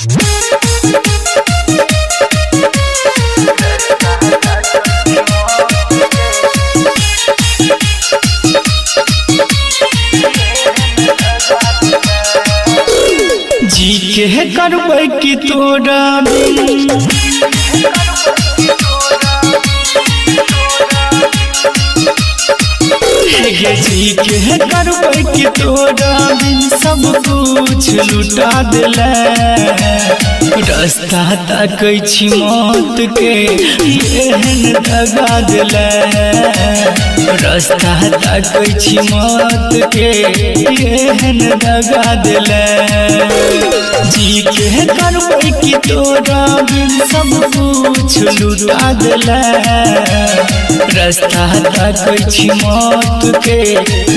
जी के करबै की तोरा बिन, जी के करबै की तोरा बिन सब कुछ लुटा दिले। रास्ता तकै छी मौत के एहन दगा दिले। रास्ता तकै छी मौत के एहन दगा दिले। जी के करबै की तोरा बिन सब कुछ लुटा दिले। रास्ता तकै छी मौत के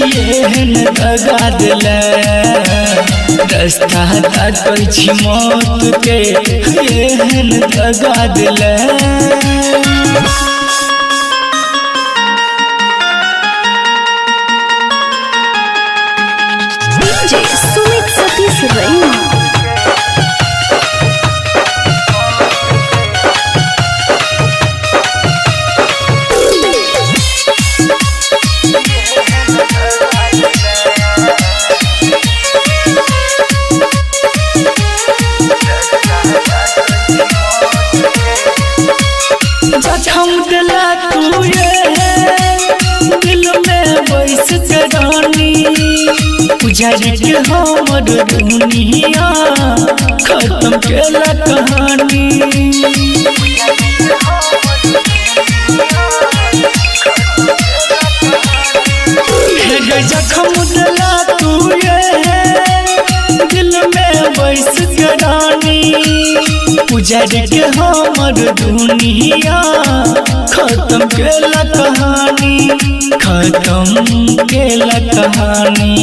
एहन दगा दिले। रास्ता तकै छी मौत के एहन दगा दिले। डीजे सुमित सतीश रैना। जखम दिला तू ये दिल में बैस के रानी, उजर के हमर दुनिया खत्म केला कहानी। जखम दिला तू ये दिल में बैस के रानी, उजर के हमर दुनिया खत्म केला कहानी, खत्म केला कहानी।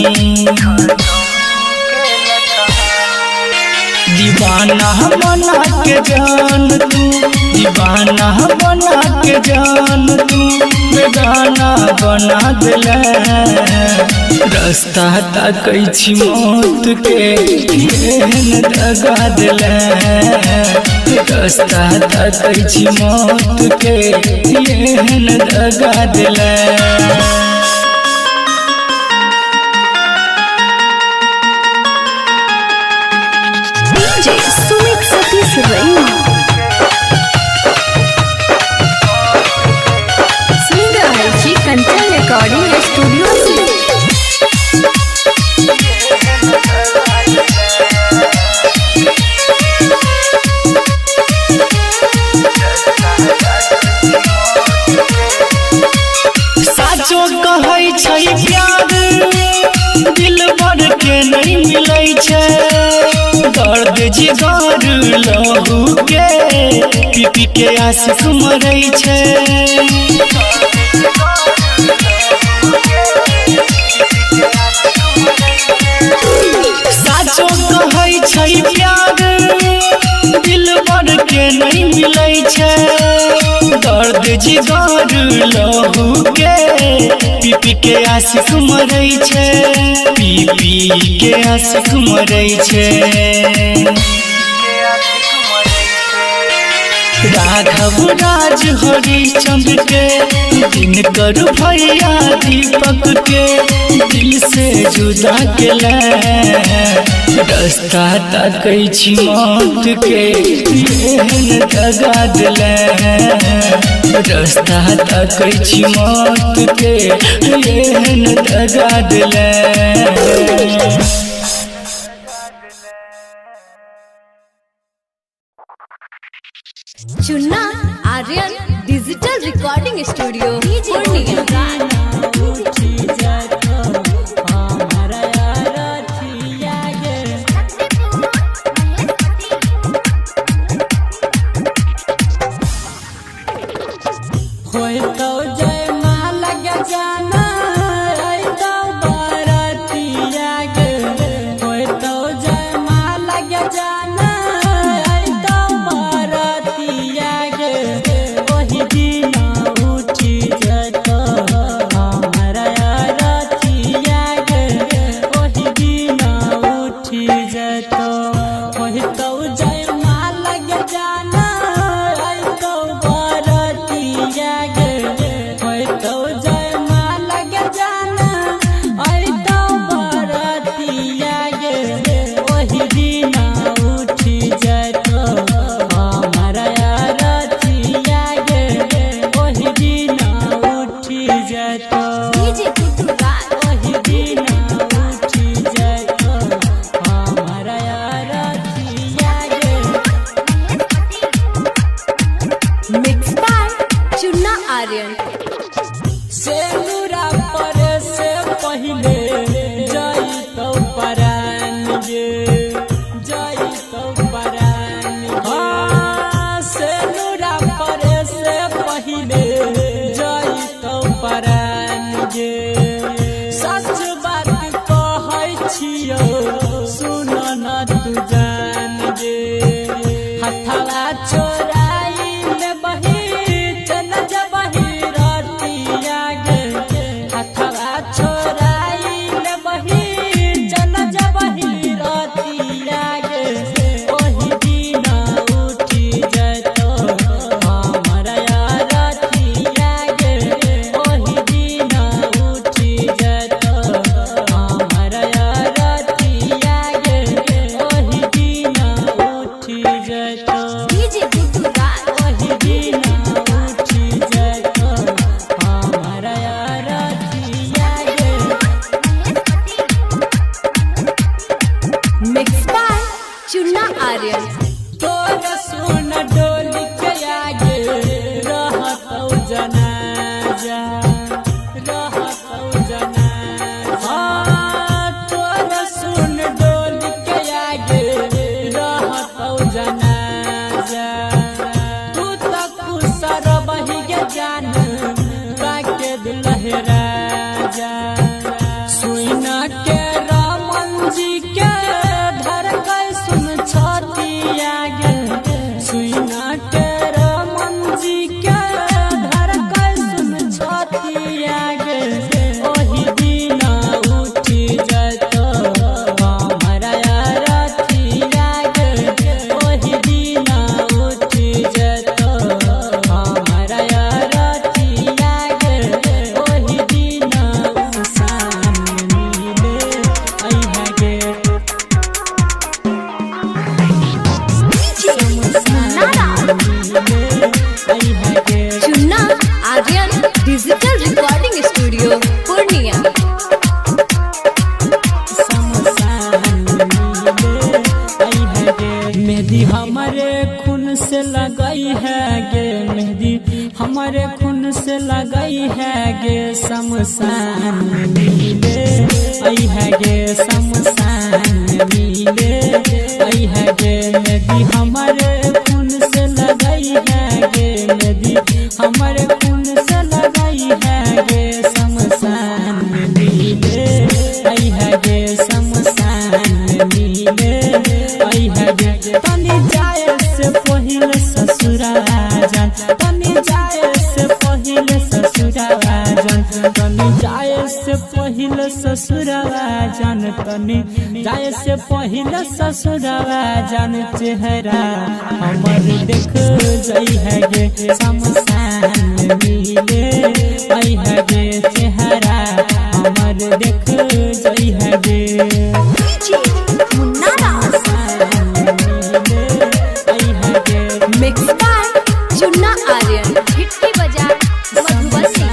दीवाना बना के जान तू, दीवाना बना के जान तू बेगाना बना दिले। रास्ता तकै छी मौत के एहन दगा दिले। रास्ता तकै छी मौत के एहन दगा दिले। डीजे सुमित सतीश रैना। सुनि रहल छी कंचन रिकॉर्डिंग स्टूडियो से। साचो कहै छै प्यार दिल भर के नहीं मिलै छै, दर्द जिगर लहू के पी पी के आशिक मरै छै। साचो कहै छै प्यार दिल भर के नहीं मिलै छै, दर्द जिगर लहू के पी पी के आशिक मरै छै, पी पी के आशिक मरै छै। राघव राज हरिश्चंद्र के दिनकर भैया दीपक के दिल से जुदा केले। रास्ता तकै छी मौत के एहन दगा दिले। रास्ता तकै छी मौत के एहन दगा दिले। Chunna Aryan digital recording studio Purnia. ओहि दिन उठी जत। ओही दिना उठी जैतो हमारा रथिया गे, ओही दिना उठी जैतो। डीजे गुड्डू राज। ओही दिना उठी जैतो हमारा रथिया गे। Mix by Chunna Aryan. सेनुरा पर से पहिले जई तो परान गे, जई तो परान हाँ। सेनुरा पर से पहिले जई तो परान गे। सच बात कहै छियौ सुन न तू जान गे। हथवा चोराई ले बही चल जबही रतिया गे। हथवा चोराई ले बही चल जबही रतिया गे। ओही दिना उठी जैतो हमारा रतिया गे। ओही दिना उठी जैतो हमारा रतिया गे। ओही दिना उठी जैतो। डीजे गुड्डू राज। ओही दिना उठी जैतो हमारा रतिया गे। Mix by Chunna Aryan. तोर सोन डोली के आगे रहतौ जनाजा, रहतौ जनाजा। हाँ, तोर सोन डोली के आगे रहतौ जनाजा। तू त खुश रबही गे जान बाके दिल राजा। सुन के रमन जी के धड़कै सुन छतिया गे। सुन के रमन जी के धड़कै सुन छतिया गे। ओही दिना उठी जैतो हमारा रथिया गे। ओही दिना उठी जैतो हमारा रथिया गे। ओही दिना शाम मिले अइहे गे। DJ Munna Raj. मिले अइहे गे। Chunna Aryan digital recording studio Purnia. Mehndi हमारे खून से लगई है गे। मेहंदी हमारे खून से लगई है गे। शमशान में मिले आई है गे। शमशान में मिले आई है गे। मेहंदी हमारे खून से लगई है गे। मेहंदी हमारे खून से लगई है गे। शमशान में मिले आई है गे। शमशान में मिले आई है गे। तनी जाए से पहिले ससुरा जान, तनी जाए से पहिले ससुरा जान, तनी जाए से पहिले ससुरा जान, तनी जाए से पहिले ससुरा जान। चेहरा हमर देख जई है गे। शमशान में मिले आई है गे। चेहरा हमर देख जई है गे। DJ Munna Raj. Mix by Chunna Aryan. Bhitti Bazar Madhubani.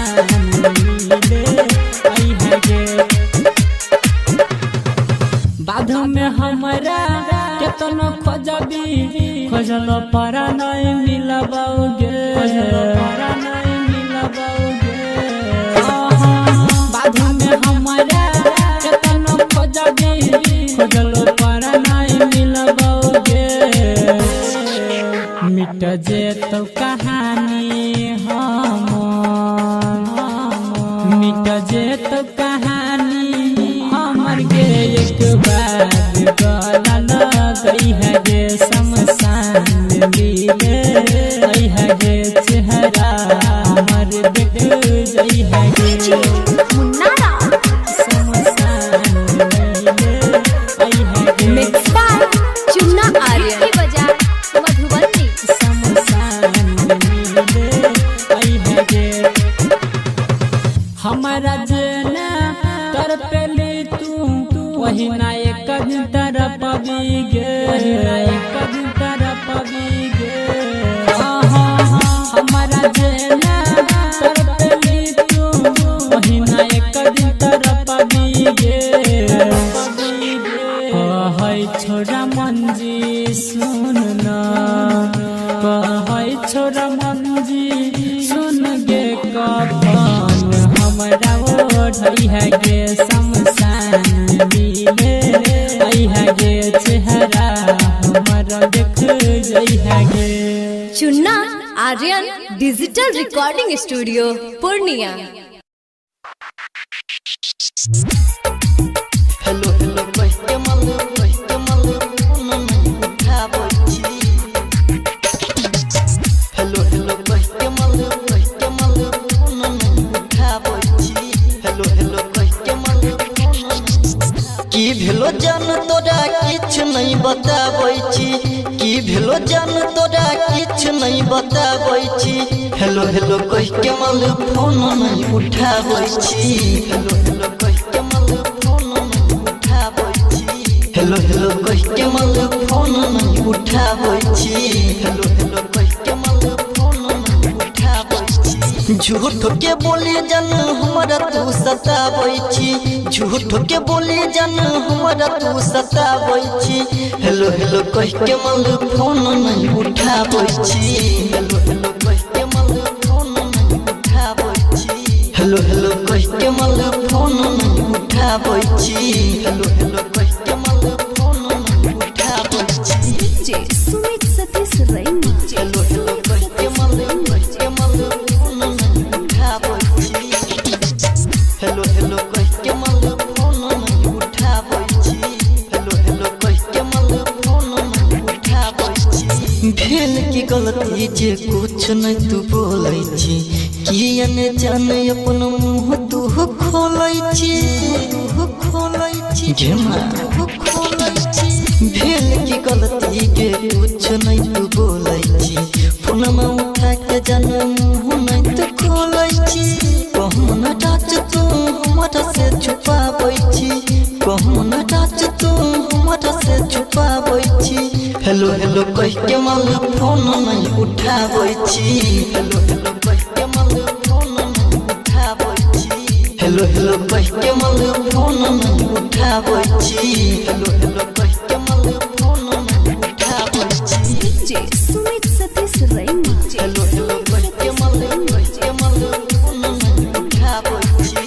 बाध में हमारा केतनो खोजबी खोजलो पर नहीं मिलबौगे, खोजलो पर नहीं मिलबौगे। बाध में हमारा केतनो खोजबी खोजलो पर नहीं मिलबौगे। मिट जेतौ कहानी हम, मिट जेतौ कहानी हमर गे। एक बार गला लगई है गे। शमशान में मिले आई है गे। चेहरा हमर देख जई है गे। डीजे मुन्ना राज। शमशान में मिले आई है पबी गे, ओहिना एक दिन तड़पबी गे। हाँ हमारा जेना तड़पली तू ओहिना एक दिन तड़पबी गे। कहै छोरा मंजी सुन न, कहै छोरा मंजी सुन गे, कफन हमरा ओढ़ै है गे, शमशान मिले ऐ है गे, चेहरा हमर देख जै है गे। Chunna Aryan digital recording studio Purnia. Hello hello कह के मल, कह के मल फोन नहीं उठाबै छी। हेलो हेलो कह के मल, कह के मल फोन नहीं उठाबै छी। हेलो हेलो कह के मल फोन नहीं। की भेलो जान तोरा किछु नहीं बताबै छी, की भेलो जान तोरा किछु नहीं बताबै छी। हेलो हेलो कह के मल फोन नहीं उठाबै छी। हेलो हेलो कह के मल फोन नहीं उठाबै छी। हेलो हेलो कह के मल फोन नहीं उठाबै छी। हेलो हेलो कह के मल फोन नहीं उठाबै छी। झूठ के बोली जन हमरा तू सताबै छी, झूठ के बोली जन हमरा तू सताबै छी। हेलो हेलो कह के मल फोन नहीं उठाबै छी। हेलो हेलो कह के मल फोन नहीं उठाबै छी। हेलो हेलो कह के मल फोन नहीं उठाबै छी। हेलो हेलो कह के मल फोन नहीं उठाबै छी। DJ Sumit Satish Raina. Hello hello कह के मल, कह के मल फोन नहीं उठाबै छी। हेलो हेलो कह के मल फोन नहीं उठाबै छी। हेलो हेलो कह के मल फोन नहीं उठाबै छी। भेल की गलती जे कुछ नहीं तू बोलै छी, किया ने जाने अपन मुँह तू खोलै छी, तू खोलै छी घेमा तू खोलै छी। भेल की गलती के कुछ नहीं तू बोलै छी, फोनमा उठा के जान मुँह नहीं तू खोलै छी। कहूँ न डाच तू हमरा से छुपाबै छी, कहूँ न डाच तू हमरा से छुपाबै छी। हेलो हेलो कह के मल फोन नहीं उठाबै छी। हेलो हेलो कह के मल फोन नहीं उठाबै छी। हेलो हेलो कह के मल फोन नहीं उठाबै छी। हेलो हेलो कह के मल फोन नहीं उठाबै छी। DJ Sumit Satish Raina. Hello hello कह के मल, कह के मल फोन नहीं उठाबै छी।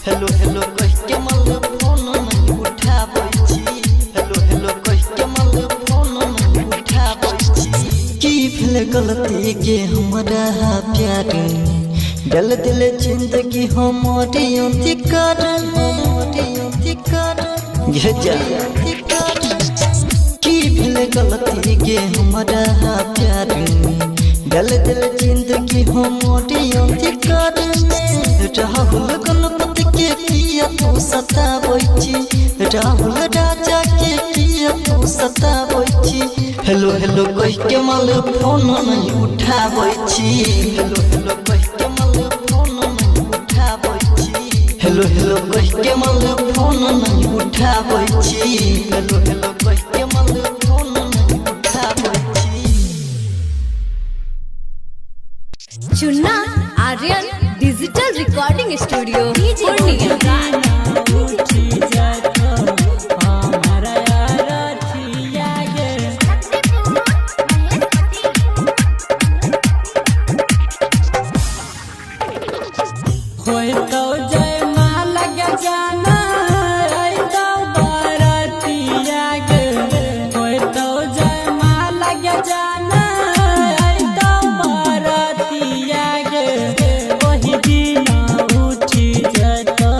हेलो हेलो कह के मल फोन नहीं उठाबै छी। हेलो हेलो कह के मल फोन नहीं उठाबै छी। की भेल गलती के हमरा प्यार में, डल दिल जिंदगी हमर अंधिकार, हमर अंधिकार घेजा। की भेल गलती के हमरा प्यार में, डल दिल जिंदगी हमर अंधिकार में। राहुल गणपति के किया तू सताबै छी, राहुल राजा के किया तू सताबै छी। हेलो हेलो कह के मल फोन नहीं उठाबै छी। हेलो हेलो कह के मल फोन नहीं उठाबै छी। हेलो हेलो कह के मल फोन नहीं उठाबै छी। हेलो हेलो कह के मल फोन नहीं उठाबै छी। Chunna Aryan digital recording studio Purnia. उठी जातो हमारा रथिया गे। होय तो जय माँ लग जाना ऐ तो बारतिया गे। होय तो जय माँ लग जाना ऐ तो बारतिया गे। ओही दिन उठी जतो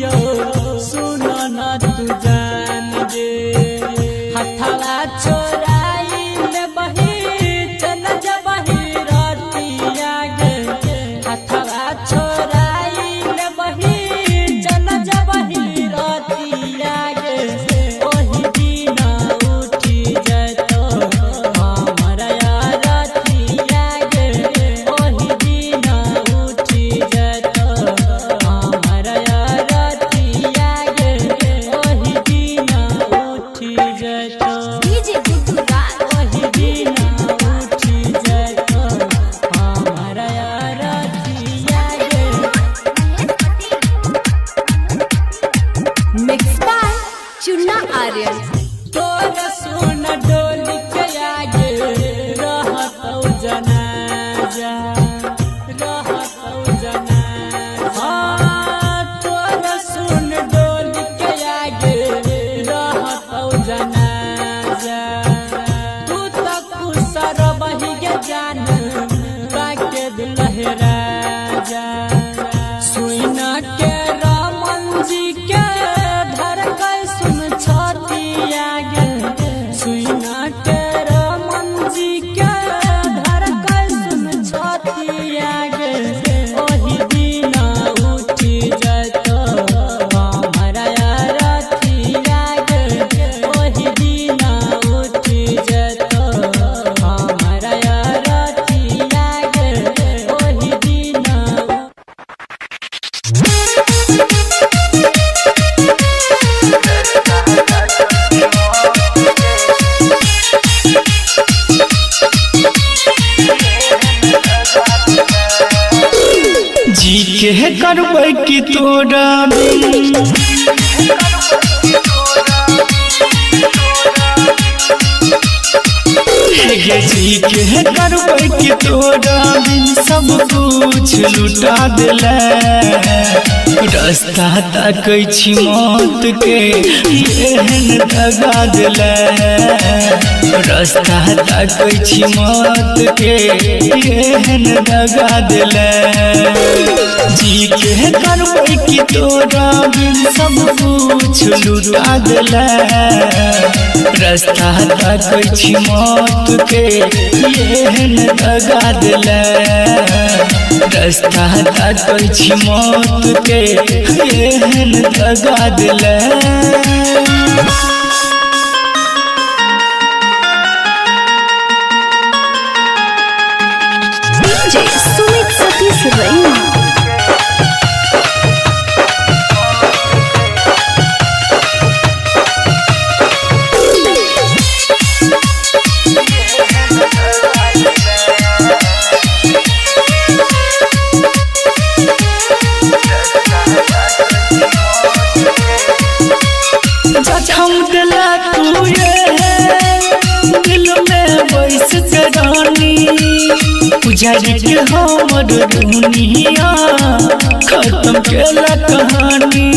कहतियो सुन न तू जान गे हथवा चोराई ले बही चल जबही रतिया गे हथवा छोराई ले बही चल जबही रतिया गे ओही दिन उठी जतो हमरा रतिया गे ओही दिन उठी जतो हमरा रतिया गे ओही दिन उठी जतो डीजे गुड्डू राज ओही दिन उठी जतो हमरा रतिया गे। Mix by Chunna Aryan. तोर सुन डोली के आगे रहतौ जनाजा रहतौ जनाजा हाँ, तोर सुन डोली के आगे रहतौ जनाजा तू त कुसर बही गे जान बाके दिल राजा सुन के रमन जी के धड़कन सुन छतिया गे सुन के रमन जी के धड़कन सुन छतिया गे ओही दिन उठी जतो हमरा रतिया गे ओही दिन उठी जतो हमरा रतिया गे ओही दिन। जी के करबै की तोरा बिन गे जी के करबै की तोरा बिन सब कुछ लुटा देले रास्ता तकै छी मौत के एहन दगा देले रास्ता तकै छी मौत के एहन दगा देले जी के करबै की तोरा बिन सब कुछ लुटा देले रास्ता तकै छी मौत के एहन दगा देले रास्ता तकै छी मौत के एहन दगा देले। डीजे सुमित सतीश रैना। जखम दिला तू ये दिल में बैस के रानी उजड़ के हमर दुनिया खत्म केला कहानी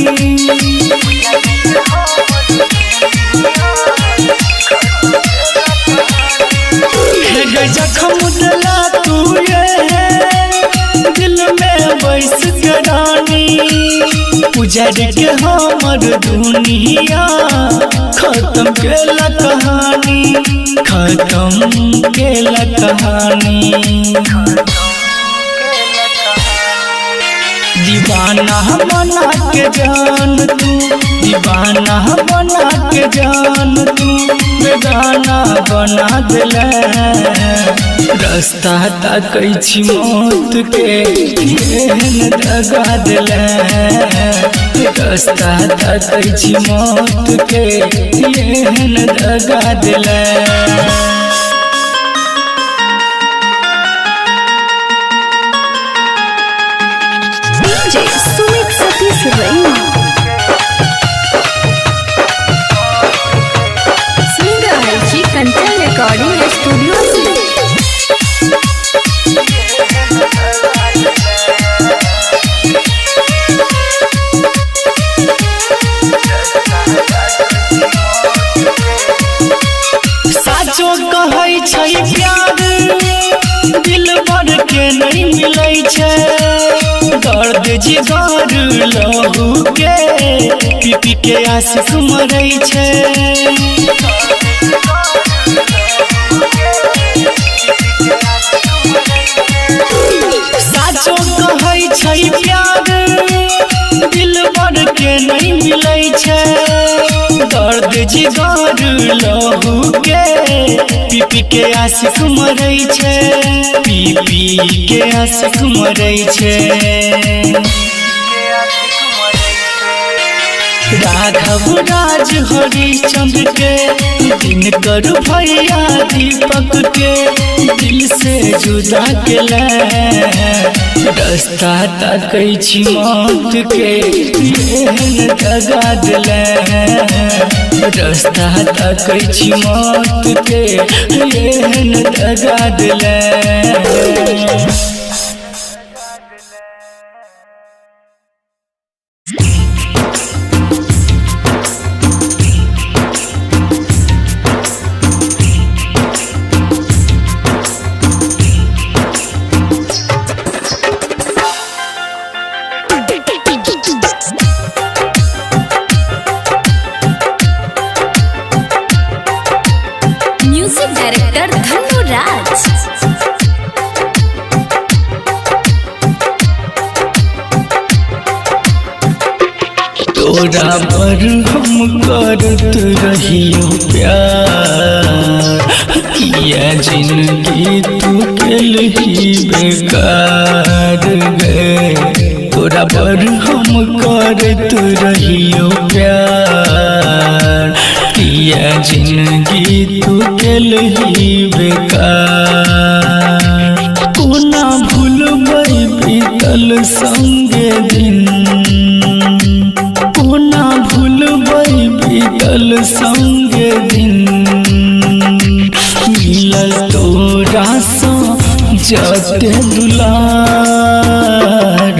गे जखम दिला तू ये दिल में बैस के रानी उजड़ के हमर दुनिया खत्म केला कहानी खत्म केला कहानी। दीवाना बना के जान तू दीवाना बना के जान तू बेगाना बना दिले रास्ता तकै छी मौत के एहन दगा दिले रास्ता तकै छी मौत के एहन दगा दिले। डीजे सुमित सतीश रैना। सुन रहल छी कंचन रिकॉर्डिंग स्टूडियो से। साचो पी के आशिक मरै छै। साचो कहै छै प्यार दिलबर के नहीं मिलै छै, दर्द जिगर लहू के पी पी के आशिक मरै छै, पी पी के आशिक मरै छै। राघव राज हरिश्चंद्र के, दिनकर भैया दीपक के, दिल से जुदा के रास्ता तकै छी मौत के, एहन दगा दिले। रास्ता तकै छी मौत के, एहन दगा दिले। म्यूजिक डायरेक्टर धनु राज। तोरा पर हम करत रहियो प्यार, किया जिंदगी तू केलही बेकार गे। तोरा पर हम करत रहियो प्यार, किया जिंदगी तू केलही बेकार। कोना भूलबै बीतल संगे दिन, कोना भूलबै बीतल संगे दिन। मिलल तोरा सँ जते दुलार,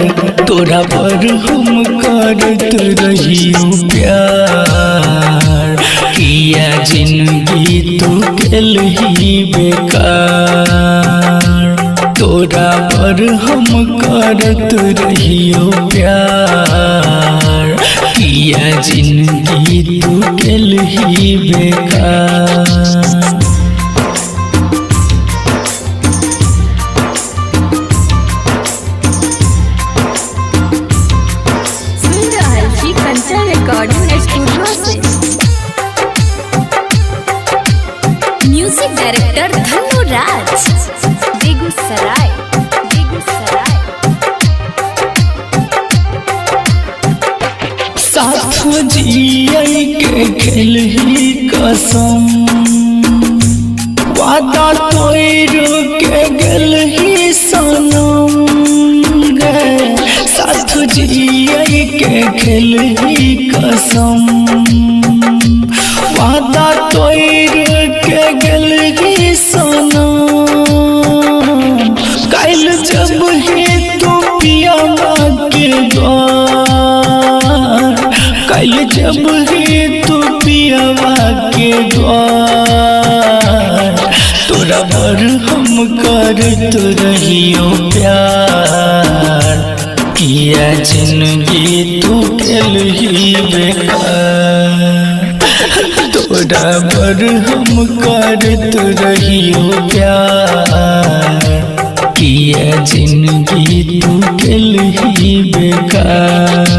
तोरा पर हम करत रहियो प्यार, किया जिंदगी तू केलही बेकार। तोरा पर हम करत रहियो प्यार, किया जिंदगी तू केलही बेकार। सुन रहल छी कंचन रिकॉर्डिंग स्टूडियो से। म्यूजिक डायरेक्टर धनु राज, बेगूसराय बेगूसराय। साथ जियै के खेलही कसम, वादा तोड़ के गेलही सनम गे। साथ जियै के खेलही कसम, वादा तोड़ के गेलही सनम। काल्हि जब हे तू पिया के द्वार, काल्हि जब हे तू पियावा के द्वार, तोरा पर हम करत रहियो प्यार, किया जिंदगी तू केलही बेकार। तोरा पर हम करत रहियो प्यार, किया जिंदगी तू केलही बेकार।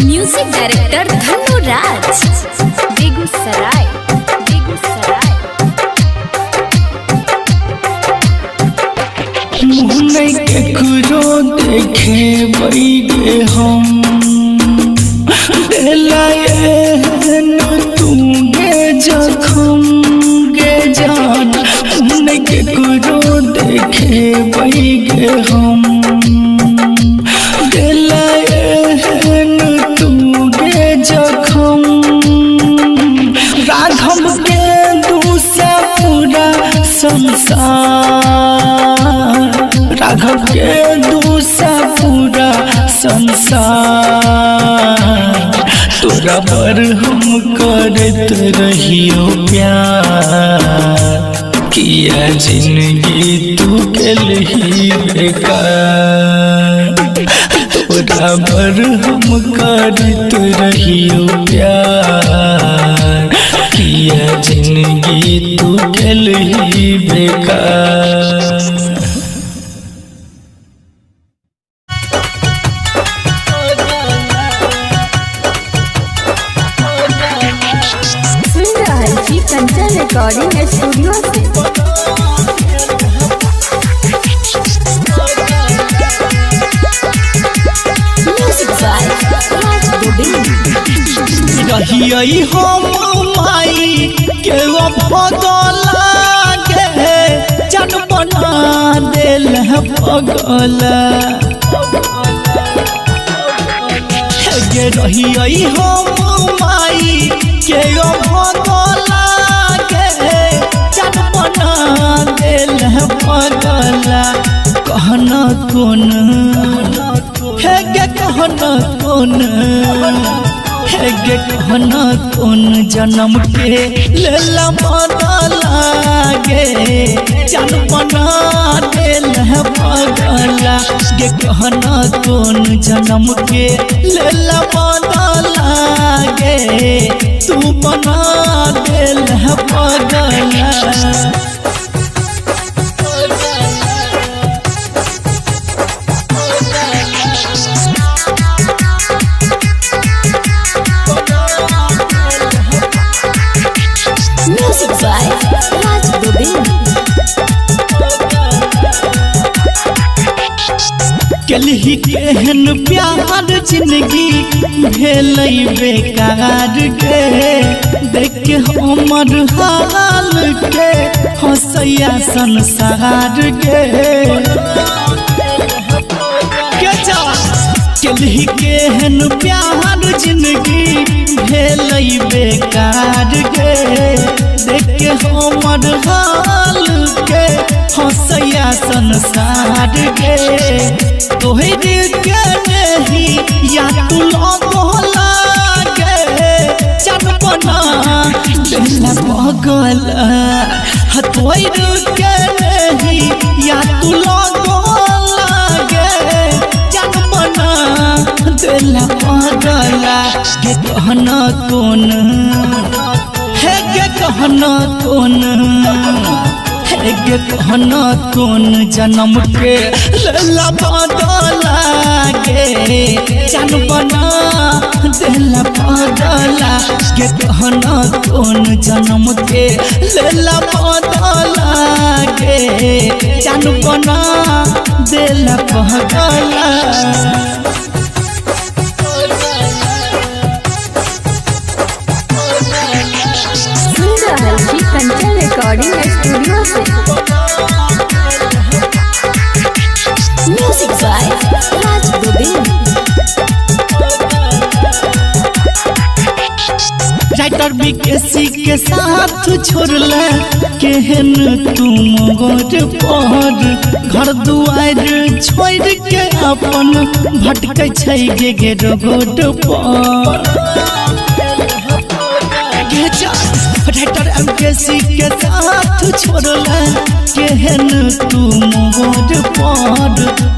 म्यूजिक डायरेक्टर धनु राज, बेगूसराय बेगूसराय। मुँह नहीं केकरो देखेबै गे हम, देला एहन तू गे जखम गे जान। मुँह नहीं केकरो देखेबै गे हम, देला एहन तू गे जखम। राघव के दूसरा पूरा संसार, राघव के दूसरा पूरा संसार। तोरा तोरा पर हम करत रहियो प्यार, किया जिंदगी तू केलही बेकार। तोरा पर हम करत रहियो प्यार, किया जिंदगी तू केलही बेकार। सुन रहल छी कंचन रिकॉर्डिंग स्टूडियो से। Music by Raj Govind. रहियै हम माई के पगला गे, जन बना देल पगला गे। रहियै हम माई के पगला गे, जन बना देल पगला। कहना कोन हे गे, कहना कोन हे गे, कहना कोन जन्म के लेला बदला गे, जन बना देल पगला गे। कहना कोन जन्म के लेला बदला गे, तू बना देल पगला। Music by Raj Gobind. कलही केहन प्यार जिंदगी भेलै बेकार गे, देख के हमर हाल के हंसैया संसार गे। कलही केहन प्यार जिंदगी भेलै बेकार गे, देख के हमर हाल के हंसैया संसार गे। तोहर के नहीं या तू लगला गे, जन बना देला पगला। तोहर के नहीं या तू लगला गे, जन बना देला पगला गे। कहना कोन हे गे, कहना कोन हे गे, कहना कोन जन्म के लेला बदला गे, जन बना देला पगला गे। कहना कोन जन्म के लेला बदला गे, जन बना देला पगला। सुन रहल छी Kanchan recording studio Se. Music by Raj Govind. Writer BKC के साथ छोड़ले केहन तू मोर पर, घर दुआर छोड़ के अपन भटकै छै गे गे रोड पर। राइटर एमकेसी के साथ छोड़ले केहन तू मोर पर,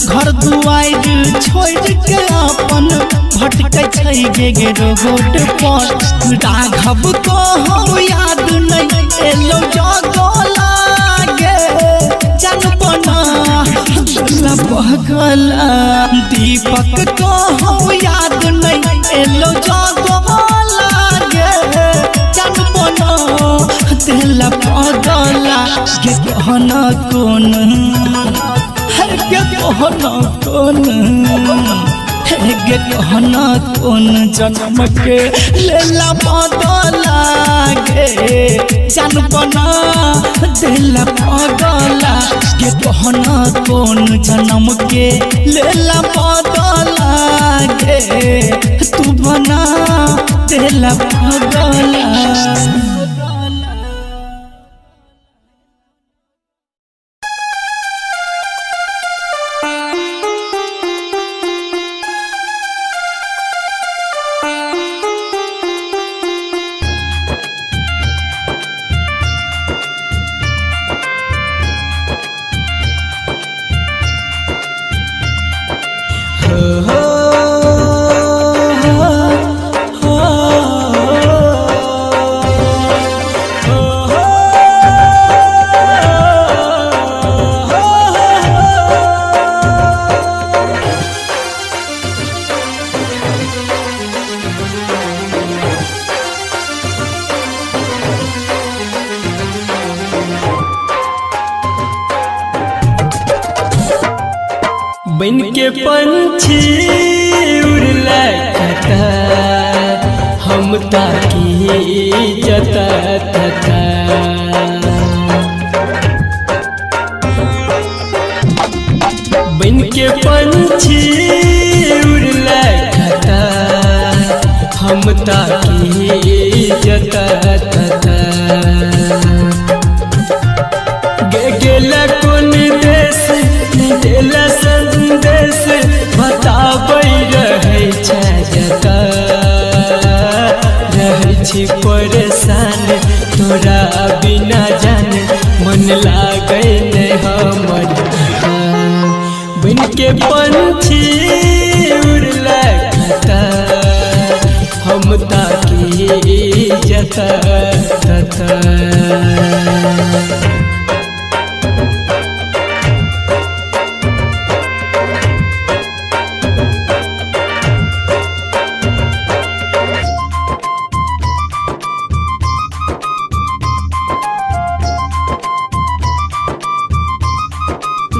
घर दुआर छोड़ के अपन भटकै छै गे गे रोड पर। राघव को हम याद नहीं एलो जगला गे, जन बना देला पगला। दीपक को हम याद नहीं एलो जगला गे, जन बना देला पगला गे। कहना कोन हे गे, कहना कोन हे गे, कहना कोन जन्म के लेला बदला गे, जन बना देला पगला गे। कहना कोन जन्म के लेला बदला गे, तू बना देला पगला। बन के पंछी उड़ला कता, हम ताकी जता तता। बन के पंछी उड़ला कता, हम ताकी जता तता। गेला कोन देश देला संदेश, बताबै रहै छै जता। रहै छी परेशान तोरा बिना जान, मन लागै नै हमर। बन के पंछी उड़ला कता, हम ताकी जता तता।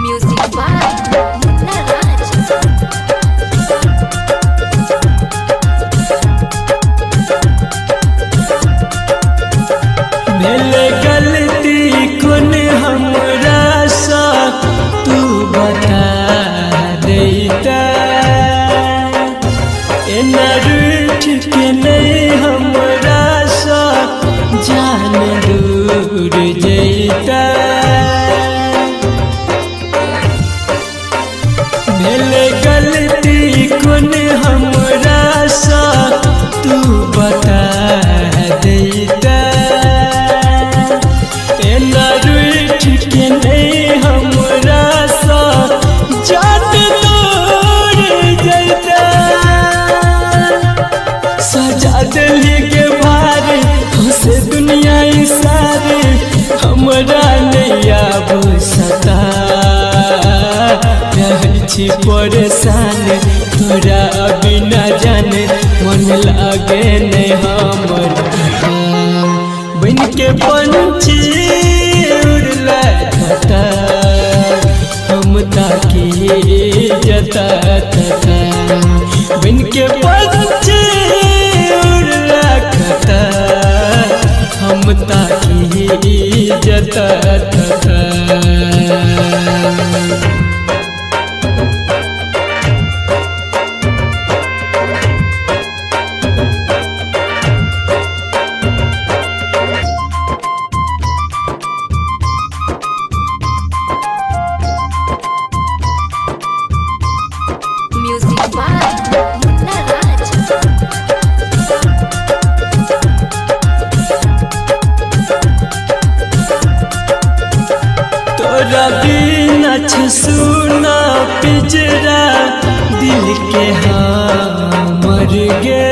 Music by Munna Raj. भेल गलती कोन हमरा सा तू बता देता, एना रूठ के नहीं हमरा सा जान दूर जैता। भेल गलती कोन हमरा सा तू बता देता, एना रूठ के नहीं हमरा सा जान दूर जैता। सजा दिली के भार हंसे दुनिया सारे, हमरा नहीं आबू सता। रहै छी परेशान तोरा बिना जाने, मन लागे नै हमर। बन के पंछी उड़ला कता, हम ताकी जता तता। बन के पंछी उड़ला कता, हम ताकी जता तता। Music by Munna Raj. तोरा बिना सुना पिजरा दिल के हमर गे,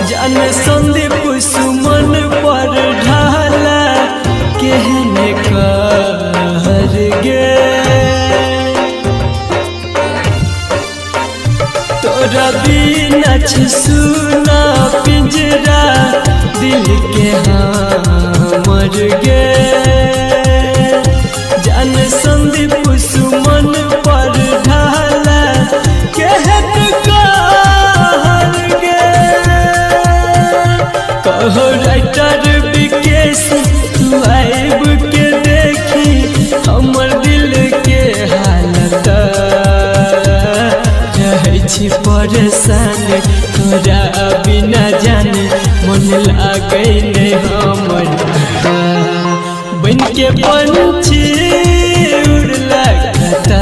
जान संदीप सुमन पर ढाला केहन कहर गे। तोरा बिना सुना पिंजरा दिल के हमर गे, जान संदीप सुमन पर ढाला केहन कहर गे। कहो राइटर विकेश तू आइब के देखी हमर दिल के हालत। रहै छी परेशान तोरा बिना जाने, मन लागै नै हमर। बन के पंछी उड़ला कता,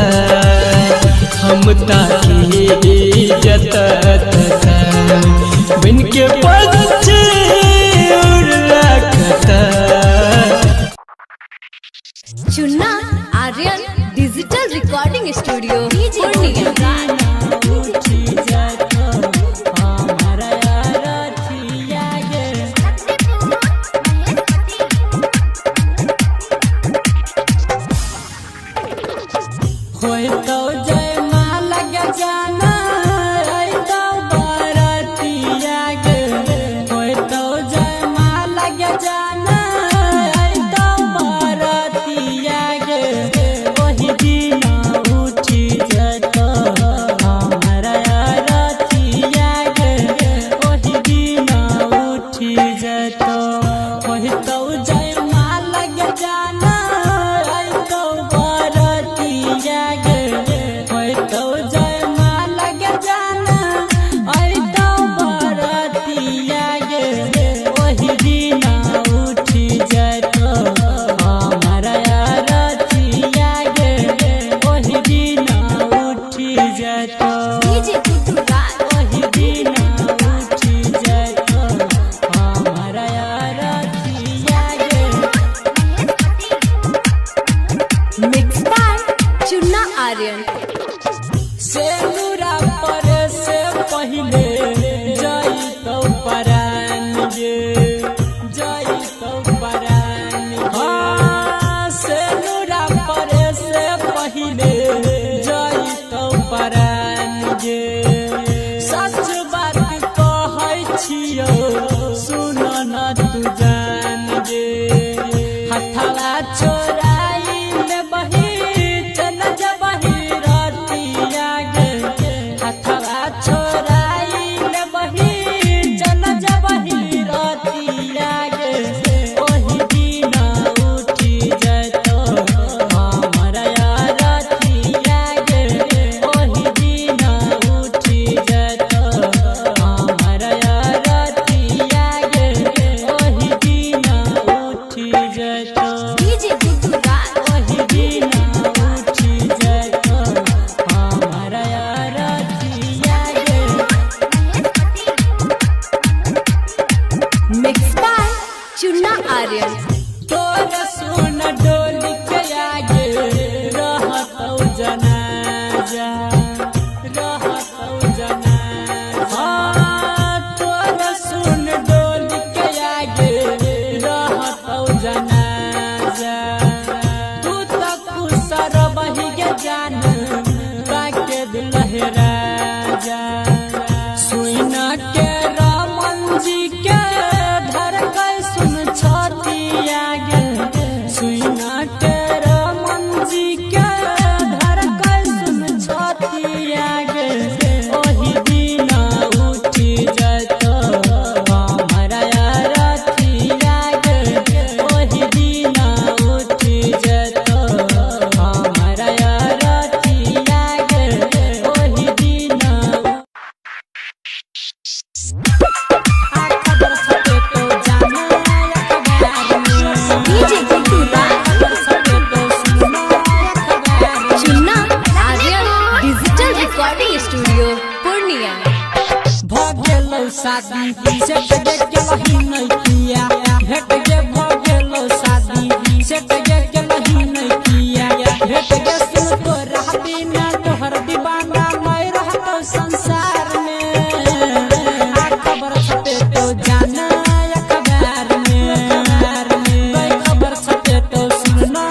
हम ताकी जता तता। बन के पंछी उड़ला कता। Chunna Aryan digital recording studio Purnia. होय तो जय माँ लग जाना, तो बारातिया गे। होय तो जय माँ लग जाना, तो बारातिया गे। वही दिन उठ जियो सुन न तू जान गे हथवा चोराई में बही चल जबही रतिया गे हथवा चोराई में बही चल जबही रतिया गे ओही दिन उठी जतो हमर रतिया गे ओही दिन उठी जतो हमर रतिया गे ओही दिन उठी जतो डीजे गुड्डू राज ओही दिन उठी जतो हमर रतिया गे। Mix by Chunna Aryan. तोर सुन डोली के आगे रहतौ जनाजा रहतौ जनाजा हाँ, तोर सुन डोली के आगे रहतौ जनाजा तू त खुश रबही गे जान बाके दिल हे राजा सुन के रमन जी के धड़कै सुन छतिया गे सुन के रमन जी के धड़कै सुन छतिया गे ओही दिन उठी जतो हमरा रतिया गे ओही दिन उठी जतो हमरा रतिया गे ओही दिन खबर छपे तो जाना अखबार में DJ Guddu Raj खबर छपे तो सुना अखबार में Chunna Aryan digital recording studio Purnia. भ गेलौ शादी सेट गे केलही नै किया भेट गे भ गेलौ शादी सेट गे केलही नै किया भेट गे सुन तोरा बिना तोहर दीवाना नै रहतौ संसार में आ खबर छपे तो जाना अखबार में गई खबर छपे तो सुनना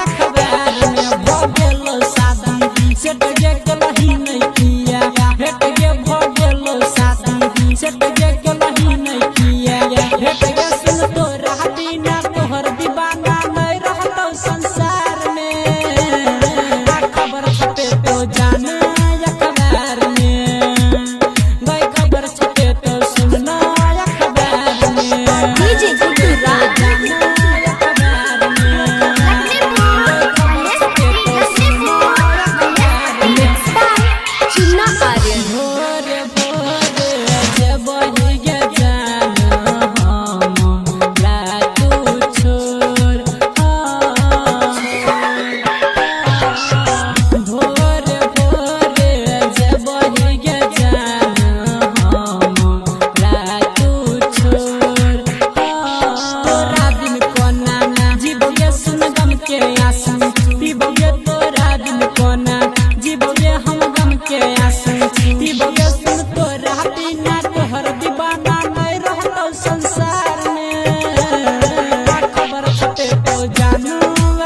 अखबार में भ गेलौ शादी सेट गे केलही नै किया भेट गे भ गेलौ शादी सेट गे केलही नै किया भेट गे सुन तोरा बिना तोहर दीवाना नै रहतौ संसार में आ खबर छपे तो जाना अखबार में गई खबर छपे तो सुनना अखबार में DJ Guddu Raj mix by Chunna Aryan. भोरे भोरे जेबही गे जान हम लातू छोर भोरे भोरे जेबही गे जान हम लातू छोर तोरा बिन कोना जीवगे सुन गम के आसू पीबगे तोरा बिन कोना जीवगे हम गम के आसू पीबगे सुन तोरा बिना तोहर दीवाना नै रहतौ संसार में आ खबर छपे तो जानू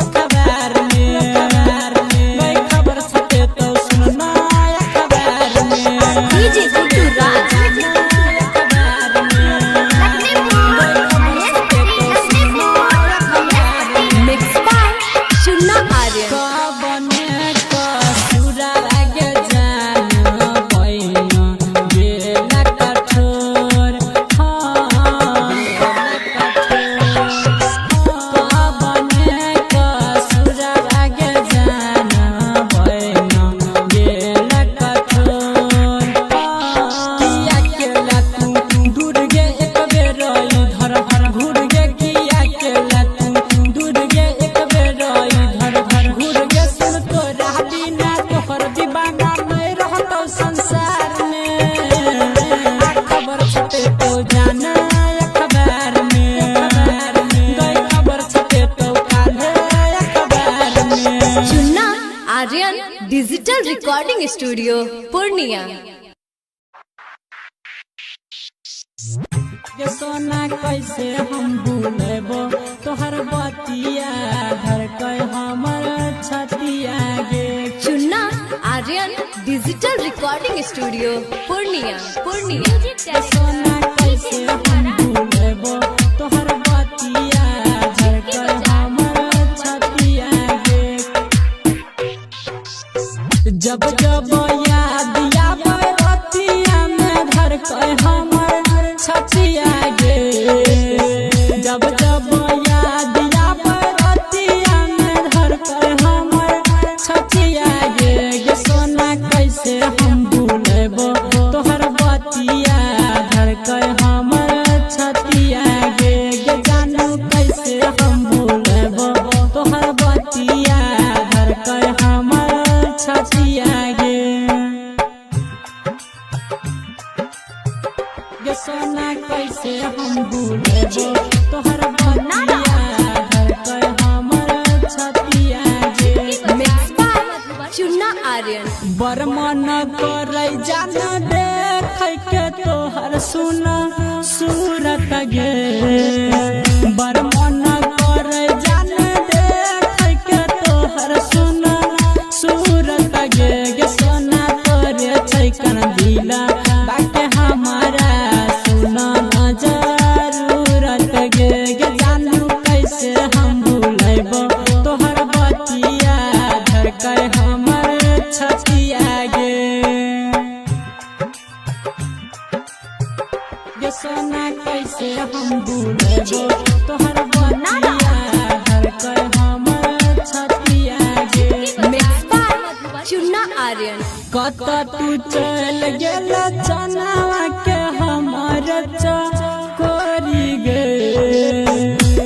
अखबार में गई खबर छपे तो सुनना अखबार में DJ Guddu Raj mix by Chunna Aryan. कबने कसुरा गे जान पैन गेला कठोर कबने कसुरा गे जान पैन गेला कठोर किया केला तू दूर गे एक बेर इधर घूर गे किया केला तू दूर गे एक बेर इधर घूर गे सुन तोरा बिना तोहर दीवाना नै रहतौ संसार में आ खबर छपे तो जाना अखबार में गई खबर छपे तो काल्हे अखबार में Chunna Aryan digital recording studio Purnia. गे सोना कैसे हम भूलेबो तोहर बतिया धड़कै हमर छतिया गे। Chunna Aryan digital recording studio Purnia. Purnia. सोना कैसे छतिया गे। जब जब याद आबै रतिया में धड़कै हमर छतिया गे। गे सोना कैसे हम भूलेबो तोहर बतिया धड़कै हमर छतिया गे। गे जानू कैसे हम भूलेबो तोहर बतिया धड़कै हमर छतिया गे। गे सोना कैसे हम भूलेबो तोहर बतिया धड़कै हमर छतिया गे। Mix by Chunna Aryan. बरमन करै जान देखै के तोहर सुना सूरत गे। बरमन करै जान देखै के तोहर सुना सूरत गे। गे सोना तोरे छै कन दिला बाके हमारा सुना न जरूरत गे। गे जानू कैसे हम भूलेबो तोहर बतिया धड़कै हमर छतिया गे। गे सोना कैसे हम भूलेबो तोहर बतिया धड़कै हमर छतिया गे। Mix by Chunna Aryan. कत तू चल गेल चनावा के हमर चकोरी गे।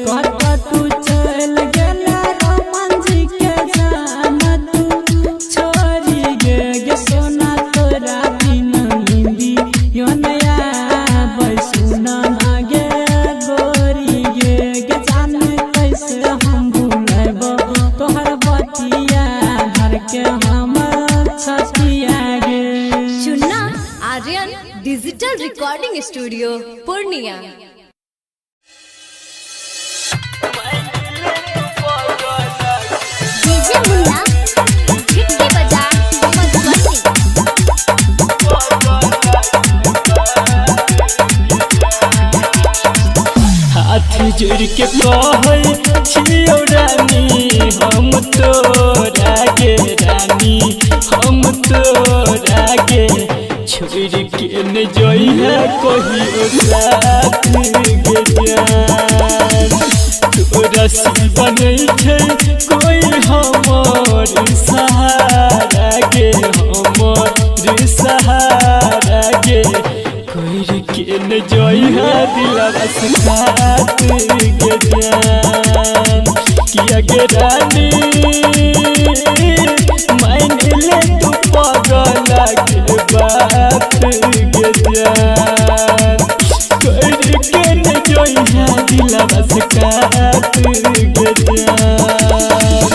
कत तू चल गेल रमन जी के जान तू छोरी गे। गे सोना तोरा बिन निंदी यो नया सुना ना गे गोरी गे। गे जान कैसे हम भूलेबो तोहर बतिया धड़के हमर छतिया गे। Chunna Aryan digital recording studio Purnia. DJ Munna Chhitki Bazar Madhubani. हाथ जोड़ के कहै छियौ रानी हम तोरा गे रानी हम तोरा गे। छोड़ के न जइहे कहियो साथ गे जान। तोरा सिवा नहीं छै कोई हमर सहारा गे हमर सहारा गे। कोई के न जइहे दिलवा से साथ गे जान। किया गे रानी मान ले तू पगला के बात गे जान। कोई के न जइहे दिलवा से साथ गे जान।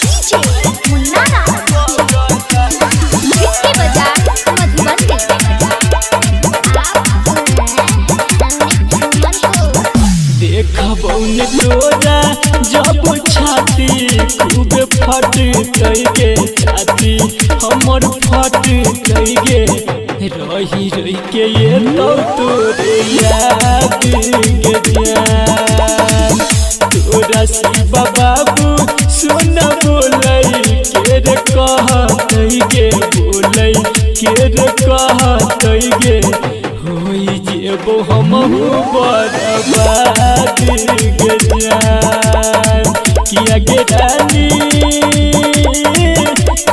डीजे मुन्ना छिटकी बाजार मधुबनी। देखबौ ने तोरा जब छाती खूब फट गे छाती हमर फट गे। रही रही के ये तो तोरे याद गे जान। तोरा शिवा बाबू सुन बोलै के रे कहतै गे बोलै के रे कहतै गे। होई जेबो हमहु बर्बाद गे जान। किया गे रानी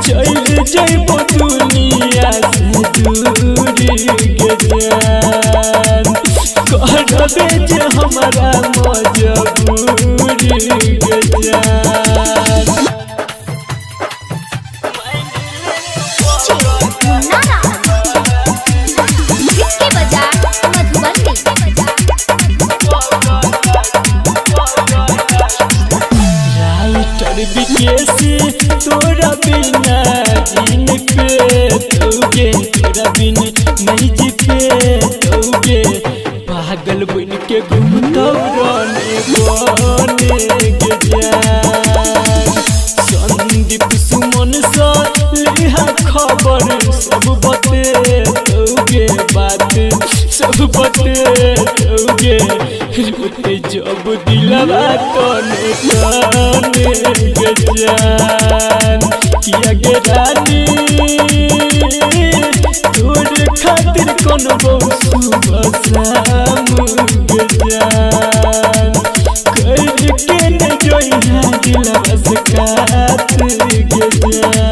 चल जइबो दुनिया से दूर गे जान। करबे जे हमरा मजबूर गे जान। डीजे मुन्ना छिटकी बाजार मधुबनी। राइटर विकेश तोरा बिना जीन पे तोगे तोरा बिन नहीं जीते तोगे। पागल बन के घूमतौ रने बने गे जान। संदीप सुमन सा लिहा खबर सब बते तोगे बात सब बते तोगे। रोते जब दिलवा तने तने गे जान। किया गे रानी तोर खा मनबौ सुबह शाम गे जान। कर के न जोइहा दिलवा से कात गे जान।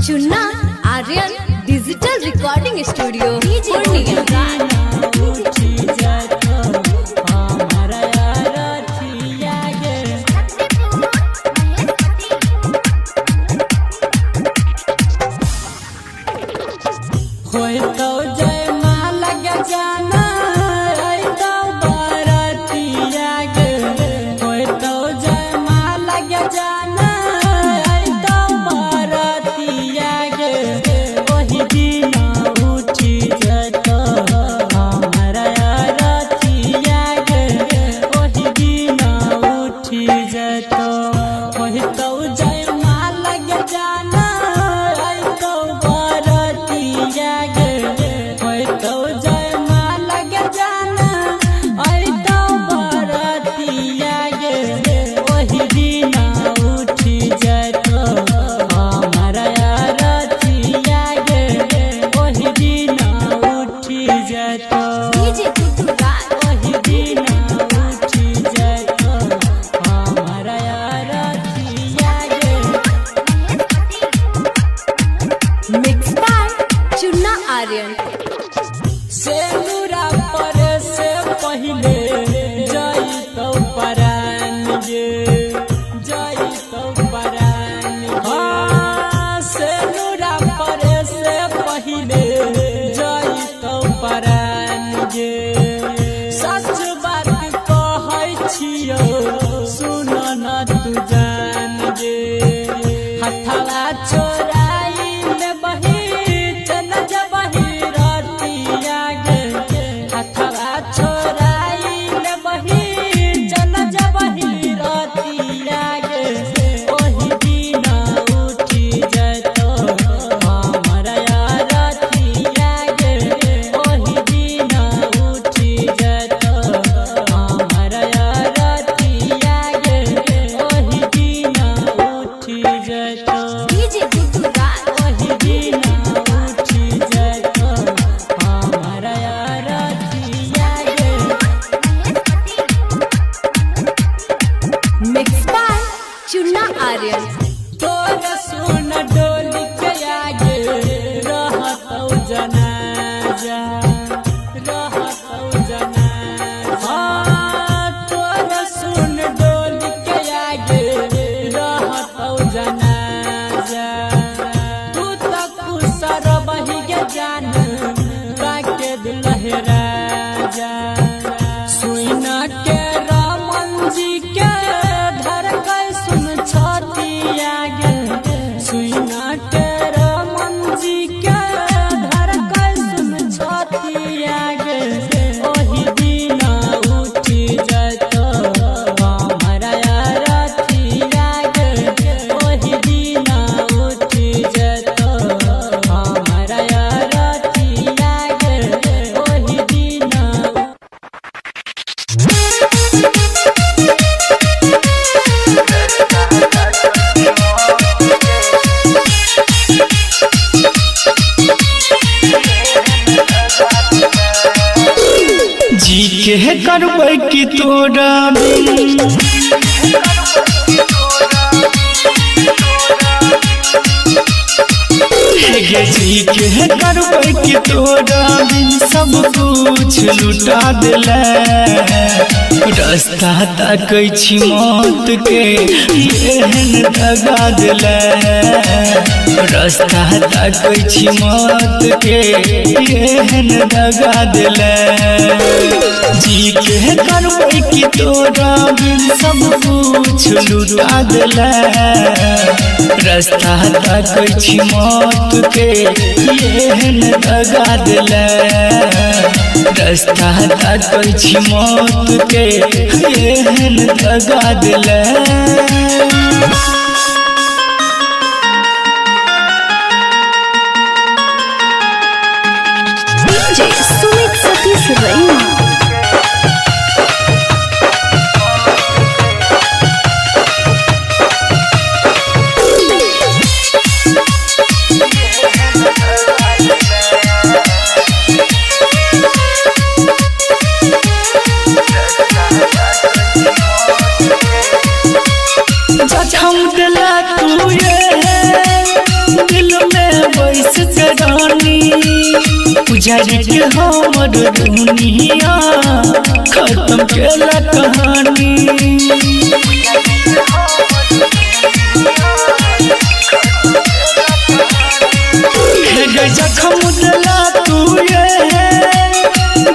Chunna Aryan digital recording studio Purnia. उठी जातो हमारा रथिया गे। होय तो जय माँ लग जाना आई तो बारातिया गे। होय तो जय माँ लग जाना आई तो बारातिया गे। ओही दिन उठी जतो हमारा रथिया गे। ओही दिन उठी जतो होय तो जय माँ लग जाना आई तो बारातिया गे। होय तो जय माँ लग जाना आई तो बारातिया गे। ओही दिन उठी जतो हमारा रथिया गे। ओही दिन उठी जतो डीजे गुड्डू राज। ओही दिन उठी जतो हमारा रथिया गे। Mix by Chunna Aryan. सेनुरा पर से पहिले जाई तो परान गे। जाई तो परान हाँ। सेनुरा पर से पहिले जाई तो परान गे। सच बात कहै छियौ सुन न तू जान गे। हथवा चोराई में बही चल जबही रतिया गे। हथवा चोराई में बही चल जबही रतिया गे। ओही दिन उठी जतो हमारा रतिया गे। ओही दिन उठी जतो हमारा रतिया गे। ओही दिन उठी जतो डीजे गुड्डू राज। ओही दिन उठी जतो हमारा रथिया गे। Mix by Chunna Aryan. तोर सुन डोली के आगे रहतौ जनाजा। रहतौ जनाजा हाँ। तोर सुन डोली के आगे रहतौ जनाजा। तू त खुश रबही गे जान बाके दिल हे राजा। सुन के रमन जी के धड़कै सुन छतिया गे। सुन के रमन जी के धड़कै सुन छतिया गे। ओही दिन उठी जतो हमारा रथिया गे। ओही दिन उठी जतो हमारा रथिया गे। ओही दिन जी के करबै की तोरा बिन गे। जी के करबै की तोरा बिन सब कुछ लुटा देले। रास्ता तकै छी मौत के एहन दगा देले। रास्ता तकै छी मौत के एहन दगा देले। जी के करबै की तोरा बिन सब कुछ लुटा देले। रास्ता तकै छी मौत के एहन दगा देले। रास्ता तकै छी मौत के एहन दगा देले। डीजे सुमित सतीश रैना। हमर दुनिया खत्म केला कहानी। जखम दिला तू ये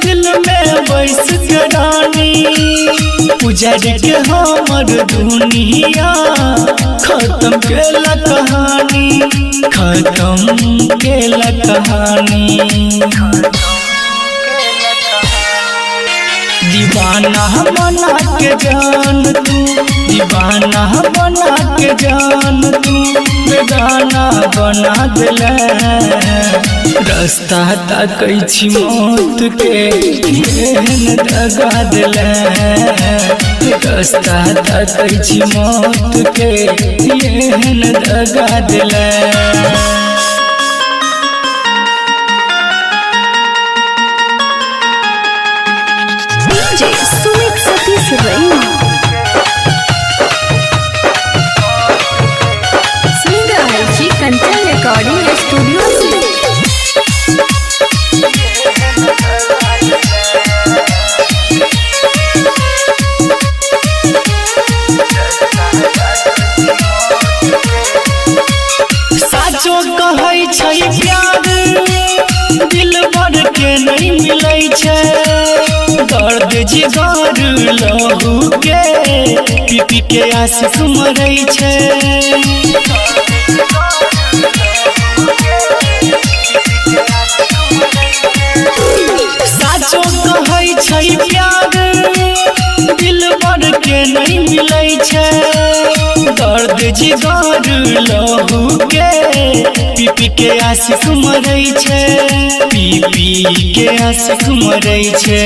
दिल में बैस के रानी, उजर के हमर दुनिया खत्म केला कहानी, खत्म केला कहानी। दीवाना बना के जान तू, दीवाना बना के जान तू, बेगाना बना दिले। रास्ता तकै छी मौत के एहन दगा दिले, रास्ता तकै छी मौत के एहन दगा दिले। डीजे सुमित सतीश रैना। सुनि रहल छी कंचन रिकॉर्डिंग स्टूडियो से। साचो कहै छै प्यार दिल भर के नहीं मिलै छै, दर्द जिगर लहू के पी पी के आशिक मरै छै। साचो कहै छै प्यार दिल भर के नहीं मिलै छै, दर्द जिगर लहू के पी पी के आशिक मरै छै, पी पी के आशिक मरै छै।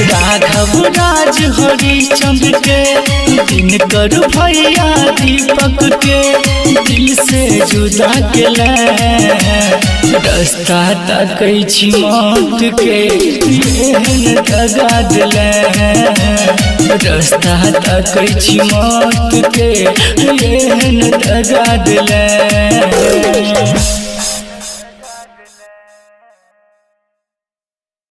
राघव राज हरिश्चंद्र के, दिनकर भैया दीपक के, दिल से जुदा केले। रास्ता तकै छी मौत के एहन दगा दिले, रास्ता तकै छी मौत के एहन दगा दिले।